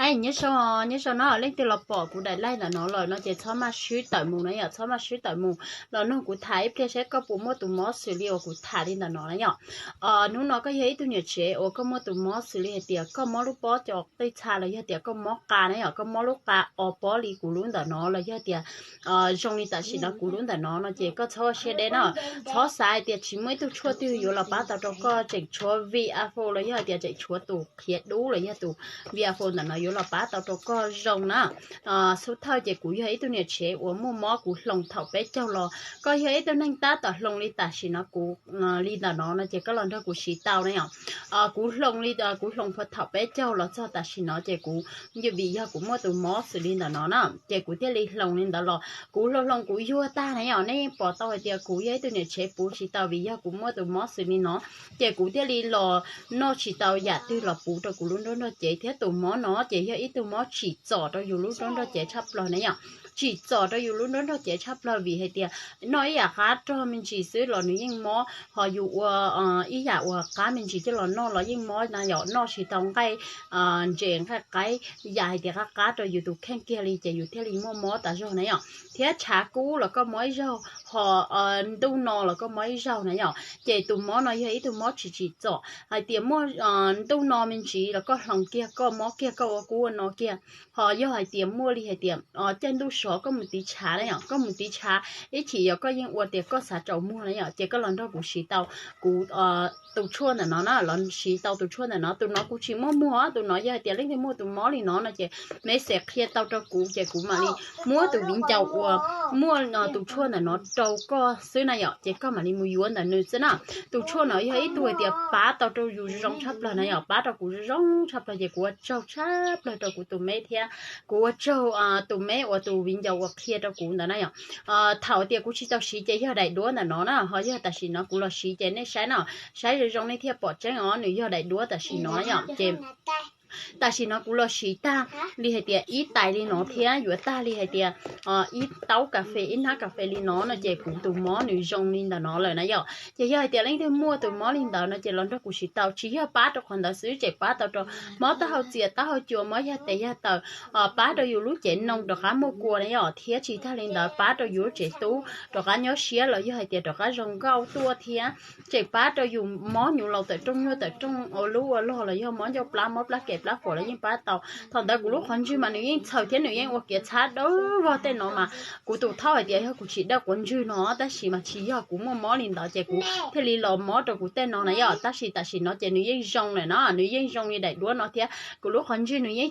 Aib, nyob zoo, nyob zoo no leej twg los pom kuv daim live ntawm no lawm no ces txhob maj swb tawm mus na yom, txhob maj swb tawm mus los nrog kuv tham ib pliag saib koj puas muaj tus mob xws li uas kuv tham li ntawm no na yom. Hnub no koj yog ib tug niam tsev uas koj muaj tus mob xws li hais tias koj mob lub pob cov qij txha los yog tias koj mob qa na yom, koj mob lub qa o pob li kuv lub ntawm no los yog tias zoo li tam sim no kuv lub ntawm no no ces koj txhob ua siab deb na. Txhob xav hais tias tsis muaj ib tug tshuaj twg yuav los pab tau rau koj, tseem tshuav vi a fo los yog hais tias tseem tshuav tus qhiav dub los yog tus vi a fo ntawm no yuav los pab tau rau koj zoo na. Xub thawj ces kuv yog ib tug niam tsev uas muaj mob kuv hloov thaum peb caug los, koj yog ib tug neeg tab tom hloov li tam sim no kuv li ntawm no no ces koj los nrog kuv siv tau na yom. Kuv hloov li, kuv hloov thaum peb caug los txog tam sim no ces kuv, vim yog kuv muaj tus mob xws li ntawm no na ces kuv thiaj li hloov li ntawd los kuv hloov hloov kuv yuag tag na yom. Nej yeej pom tau hais tias kuv yog ib tug niam tsev puv tsis tau vim yog kuv muaj tus mob xws li no ces kuv thiaj li los noj tsis tau yam twg los puv rau kuv lub nruab nrog cev thiab. Tus mob no ces yog ib tug mob tsim txom rau yus lub nruab nrog cev tshaj plaws na yom. Tsim txom rau yus lub nruab nrog cev tshaj plaws vim hais tias noj ib yam qab rog me ntsis xwb los nws yeej mob, ho yus ua ib yam uas qab me ntsis coj los noj los yeej mob na yom. Noj tsis tau nqaij ntses nqaij qaib, yam hais tias qab qab rau yus tus kheej kiag li ces yus thiaj li muaj mob tas zog na yom. Thiab tshav kub los koj mob ib zaug, ho ntuj no los koj mob ib zaug na yom. Ces tus mob no yog ib tug mob tsis tsim txom hais tias muaj ntuj no me ntsis los koj hloov kiag koj mob kiag koj ua kub ua no kiag. Ho yog hais tias muaj li hais tias caij ntuj sov koj mus tiv tshav na yom, koj mus tiv tshav ib chim yog koj yeej ua tias koj xav tsaus muag na yom ces koj los nrog kuv siv tau kuv tus tshuaj ntawm no na, los siv tau tus tshuaj ntawm no. Tus no kuv tsis muaj muag, tus no yog hais tias leej twg muaj tus mob li no no ces message qhia tau rau kuv ces kuv mam li muab tus viv ncaus uas muaj tus tshuaj ntawm no rau koj xwb na yom, ces koj mam li mus yuav ntawm nws xwb na. Tus tshuaj no yog ib tug hais tias pab tau rau yus zoo tshaj plaws na yom, pab rau kuv zoo tshaj plaws ces kuv ua tsaug tshab plaws rau kuv tus me thiab kuv ua tsaug tus me uas tus viv ncaus uas qhia rau kuv ntawd na yom. Thaum tias kuv tsis tau siv ces yog daim duab ntawm no na, ho yog tam sim no kuv los siv ces nej saib no, saib zoo zoo nej thiaj pom tseeb os, nws yog daim duab tam sim no yom. Ces tam sim no kuv los siv tag li hais tias ib tais li no thiab yuav tag li hais tias ib taub kas fes, ib hnab kas fes li no no ces kuv tus mob nws zoo li ntawm no lawm na yom. Ces yog hais tias leej twg muaj tus mob li ntawd no ces los nrog kuv siv tau, tsis yog pab rau qhov ntawd xwb, tseem pab tau rau mob taub hau txias taub hau cua, mob yag tes yag taw, pab rau yus lub cev noo rov qab muaj kua na yom, thiab tsis tag li ntawd pab rau yus lub tsev tub rov qab nyob siab los yog hais tias rov qab zoo nkauj tuaj thiab. Tseem pab rau yus mob nyuv laus tawm rooj nyuag tawm rooj ua lub ua log los yog mob ncauj plab mob plab kem plab fuam los yeej pab tau. Thaum ntawd kuv lub qhov ntswg mas nws yeej txhaws thiab nws yeej ua kiav txhab dawb vog tej no mas kuv tus thaub hais tias yog kuv tsis dawj quav ntswg no, tab sis mas tsis yog, kuv muaj mob li ntawd ces kuv thiaj li los mob rau kuv tej no na yom. Tab sis tam sim no ces nws yeej zoo lawm na, nws yeej zoo li daim duab no thiab kuv lub qhov ntswg nws yeej